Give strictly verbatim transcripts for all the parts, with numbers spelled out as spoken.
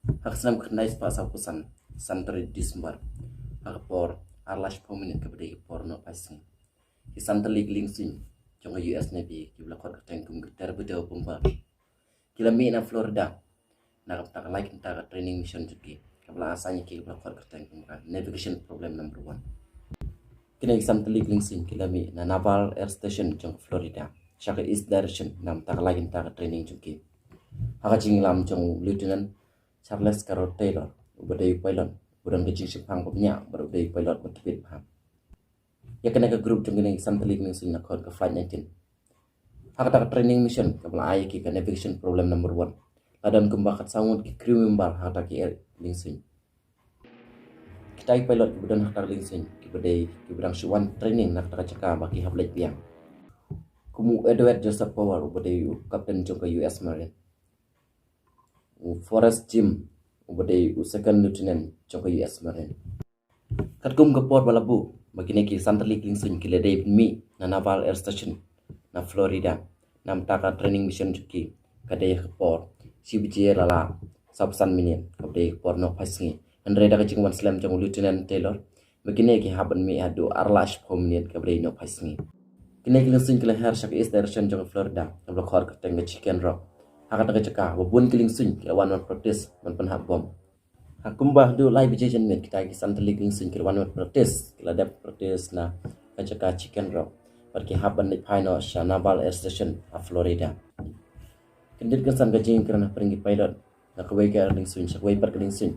Ha ka snem khyndai spah sawphew san, san tarik December, ha ka por ar la shiphew minit kaba dei ka por nohphai sngi, ki san tylli ki liengsuiñ jong ka U S Navy kiba la khot kyrteng kum ki torpedo bomber ki la mih na Florida na ka bynta ka lai kynta ka training mission jong ki kaba la assign ïa ki kaba la khot kyrteng kum ka navigation problem number one. Kine ki san tylli ki liengsuiñ ki la mih na Naval Air Station jong ka Florida sha ka east direction na ka bynta ka lai kynta ka training jong ki. Ha ka jingïalam jong u Lieutenant Charles Carroll Taylor, uba dei u pilot, uba don ka jingshemphang ba bniah bad uba dei u pilot ba tbit bha. Ïa kane ka group jong kine ki san tylli ki liengsuiñ la khot ka Flight nineteen. Ha kata ka training mission kaba la ai ïa ki ka navigation problem number one, la don kumba khatsaw ngut ki crew member ha kata ki liengsuiñ. Kita ki pilot kiba don ha kata ka liengsuiñ kiba dei kiba dang shu wan training na kata ka jaka ba ki hap leit biang, kum u Edward Joseph Power, uba dei u captain jong ka U S Marine, u Forrest Jim, uba dei u second lieutenant jong ka U S Marine. Katkum ka por ba la buh ba kine ki san tylli ki liengsuiñ ki la dei ban mih na Naval Air Station na Florida na ka bynta ka training mission jong ki, ka dei ha ka por shi baje la la sawphew san minit kaba dei ka por nohphai sngi. Hynrei da ka jingwan slem jong u Lieutenant Taylor, ba kine ki hap ban mih haduh ar la shiphew minit kaba dei nohphai sngi. Kine ki liengsuiñ ki la her sha ka east direction jong ka Florida kaba la khot kyrteng ka Chicken Rock. Ha kata ka jaka ba bun ki liengsuiñ ki la wan ban practice ban pynhap bom. Ha kumba haduh lai baje janmiet kita ki san tylli ki liengsuiñ ki la wan ban practice, ki la dep practice na ka jaka Chicken Rock bad ki hap ban leit phai noh sha Naval Air Station ha Florida. Kyndit kynsan ka jingkren hapdeng ki pilot na kawei ka liengsuiñ sha kawei pat ka liengsuiñ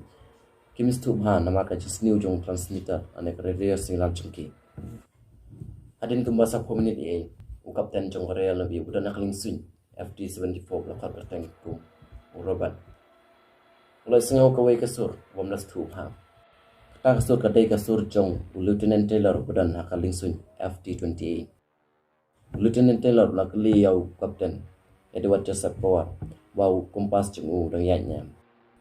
kim sngewthuh bha namar ka jingsniew jong u transmitter lane ka radio signal jong ki. Hadien kumba sawphew minit ïa u captain jong ka Royal Navy uba don ha ka liengsuiñ F D seventy-four ba la khot kyrteng kum u Robert u la sngew kawei ka sur bym la sngewthuh bha. Kata ka sur ka dei ka sur jong u Lieutenant Taylor uba don ha ka liengsuiñ F D twenty-eight. U Lieutenant Taylor u la kylli ïa u Captain Edward Joseph Power ba u compass jong u dang ïaid ne em.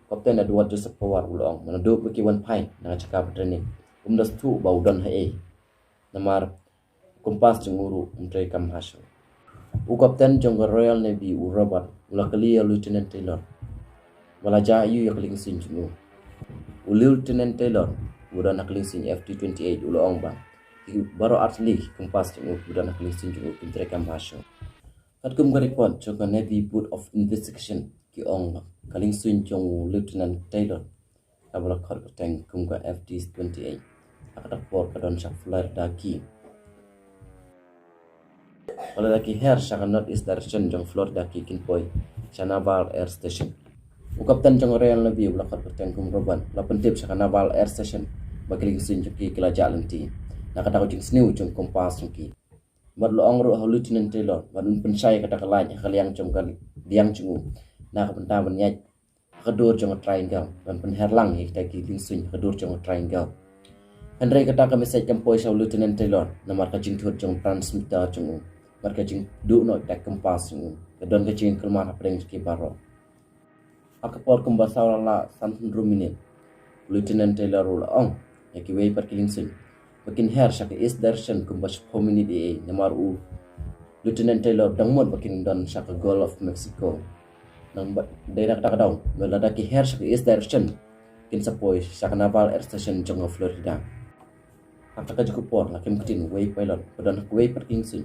Captain Edward Joseph Power u la ong, naduh ba ki wan phai na ka jaka ba training, um da sngewthuh ba u don haei, namar compass jong u ruh um trei kam bha shuh. U captain jong ka Royal Navy u Robert u la kylli ïa u Lieutenant Taylor ba la jia aiu ïa ka liengsuiñ jong u. U Lieutenant Taylor uba don ha ka liengsuiñ F D twenty-eight u la ong ba ki baroh artylli ki compass jong u kiba don ha ka liengsuiñ jong u kim trei kam bha shuh. Katkum ka report jong ka Navy Board of Investigation, ki ong ba ka liengsuiñ jong u Lieutenant Taylor kaba la khot kyrteng kum ka F D twenty-eight ha kata ka por ka don sha Florida Key. Ba lada ki her sha ka north east direction jong Florida Key kin poi sha Naval Air Station. U captain jong ka Royal Navy uba la khot kyrteng kum u Robert u la pyntip sha ka Naval Air Station ba ki liengsuiñ jong ki ki la jah lynti na kata ka jingsniew jong compass jong ki. Bad u la ong ruh ha u Lieutenant Taylor ba un pynshai kata ka light ha ka liang jong ka liang jong u na ka bynta ban ïaid ha ka dur jong ka triangle, ban pynher lang ïa kita ki liengsuiñ ha ka dur jong ka triangle. Hynrei kata ka message kam poi sha u Lieutenant Taylor namar ka jingthut jong u transmitter jong u bad ka jingduh noh ïa ka compass jong u. Ka don ka jingkylmar hapdeng jong ki baroh. Ha ka por kumba saw la lah san hynriew minit, u Lieutenant Taylor u la ong ïa kiwei pat ki liengsuiñ ba kin her sha ka east direction kumba shiphew minit eiei, namar u Lieutenant Taylor u dang mut ba kin don sha ka Gulf of Mexico. Nang ba dei na kata ka daw ba lada ki her sha ka east direction, kin sa poi sha ka Naval Air Station jong ka Florida. Ha kata ka juh ka por la khim ktien uwei u pilot ba don ha kawei pat ka liengsuiñ.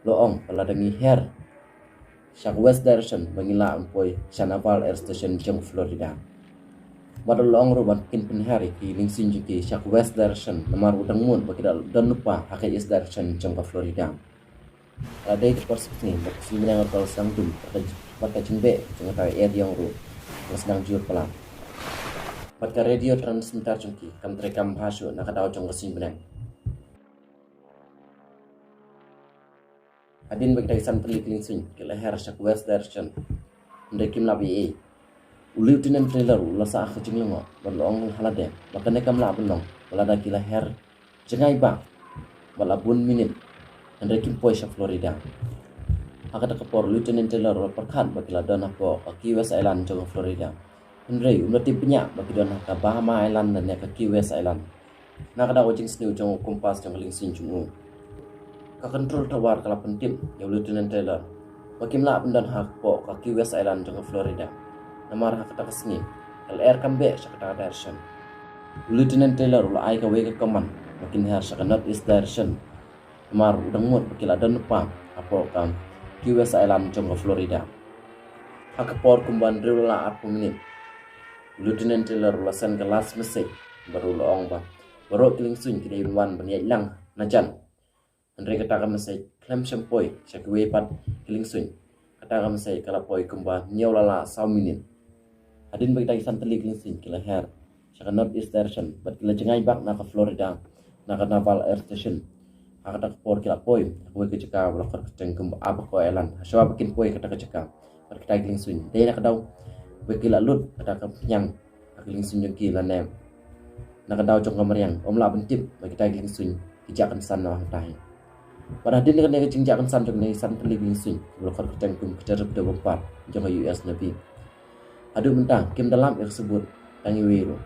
U la ong ba lada ngi her sha ka west direction ba ngi lah ban poi sha Naval Air Station jong ka Florida. Bad u la ong ruh ba kin pynher ïa ki liengsuiñ jong ki sha ka west direction namar u dang mut ba ki da don lypa ha ka east direction jong ka Florida. La dei ka por sngewsih bad ka suiñ bneng ruh ka la sdang dum bad ka jingbeh jong kata ka air jong ruh ka la sdang jur palat. Bad ka radio transmitter jong ki kam trei kam bha shuh na ka daw jong ka suiñ bneng. Hadien ba kita ki san tylli ki liengsuiñ ki la her sha ka west direction, hynrei kim lah ban ïohi. U Lieutenant Taylor u la sah ka jinglyngngoh bad u la ong ha lade ba kane kam lah ban long ba lada ki la her jngai bha bad la bun minit, hynrei kim poi sha Florida. Ha kata ka por u Lieutenant Taylor u la pyrkhat ba ki la don hapoh ka Key West Island jong ka Florida, hynrei um la tip bniah ba ki don ha ka Bahama Island lane ka Key West Island. Na ka daw ka jingsniew jong u compass jong ka liengsuiñ jong u, ka control tower ka la pyntip ïa u Lieutenant Taylor ba kim lah ban don hapoh ka Key West Island jong ka Florida, namar ha kata ka sngi Ka lyer kam beh sha kata ka direction. U Lieutenant Taylor u la ai kawei ka command ba kin her sha ka north east direction. Namar u dang mut ba ki la don lypa hapoh ka Key West Island jong ka Florida. Ha ka por kumba hynriew la arphew minit, u Lieutenant Taylor u la send ka last message bad u la ong ba baroh ki liengsuiñ ki dei ban wan ban ïaid lang najan. Hynrei kata ka message khlem shym poi sha kiwei pat ki liengsuiñ. Kata ka message ka la poi kumba hynñiew la lah saw minit. Hadien ba kita ki san tylli ki liengsuiñ ki la her sha ka north east direction bad ki la jngai bak na ka Florida, na ka Naval Air Station. Ha kata ka por ki la poi ha kawei ka jaka ba la khot kyrteng kum Abaco Island. Hashwa ba kin poi kata ka jaka bad kita ki liengsuiñ, dei na ka daw ba ki la lut kata ka phniang ha ki liengsuiñ jong ki lane na ka daw jong ka mariang, ym lah ban tip ba kita ki liengsuiñ ki jah kynsan na hangtai. Bad hadien kane ka jingjah kynsan jong kine ki san tylli ki liengsuiñ ba la khot kyrteng kum ki torpedo bomber jong ka U S Navy, haduh mynta kim da lap ïa ka sabut tang iwei ruh.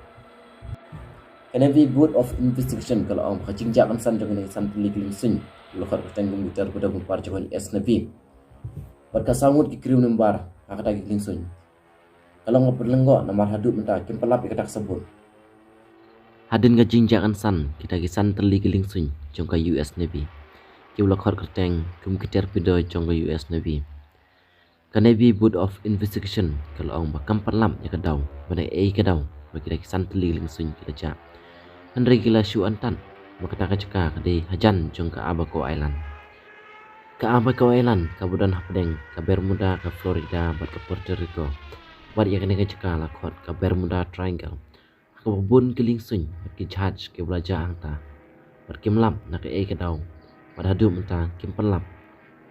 Ka Navy Board of Investigation ka la ong ba ka jingjah kynsan jong kine ki san tylli ki liengsuiñ ba la khot kyrteng kum ki torpedo bomber jong ka U S Navy bad ka saw ngut ki crew member ha kata ki liengsuiñ ka long kaba pynlyngngoh namar haduh mynta kim pynlap ïa kata ka sabut. Hadien ka jingjah kynsan, kita ki san tylli ki liengsuiñ jong ka U S Navy, ki ba la khot kyrteng kum ki torpedo jong ka U S Navy, ka Navy Board of Investigation ka la ong ba kam pynlap ïa ka daw ba na ei ka daw ba kita ki san tylli ki liengsuiñ ki la jah. Hynrei ki la shu antad ba kata ka jaka ka dei hajan jong ka Abaco Island. Ka Abaco Island kaba don hapdeng ka Bermuda, ka Florida bad ka Puerto Rico. Bad ïa kane ka jaka la khot ka Bermuda Triangle, ha kaba bun ki liengsuiñ bad ki jahaj ki ba la jah hangta. Bad kim lap na kaei ka daw bad haduh mynta kim pynlap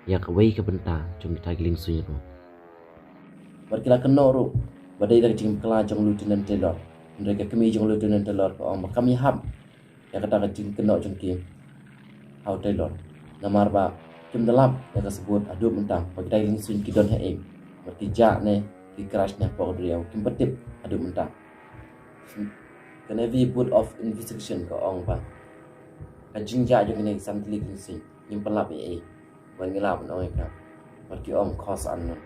ïa kawei ka bynta jong kita ki liengsuiñ ruh. Bad ki la kynnoh ruh ba dei da ka jingbakla jong Lieutenant Taylor. Hynrei ka kmie jong Lieutenant Taylor ka ong ba kam ïahap ïa kata ka jingkynnoh jong ki ha u Taylor, namar ba kim da lap ïa ka sabut haduh mynta ba kita ki liengsuiñ ki don haei bad ki jah ne ki crash ne hapoh ka duriaw, kim pat tip haduh mynta. Ka Navy Board of Investigation ka ong ba ka jingjah jong kine ki san tylli ki liengsuiñ ngim pat lap ei ei bad ngi lah ban ong ïa ka bad ki ong cause unknown.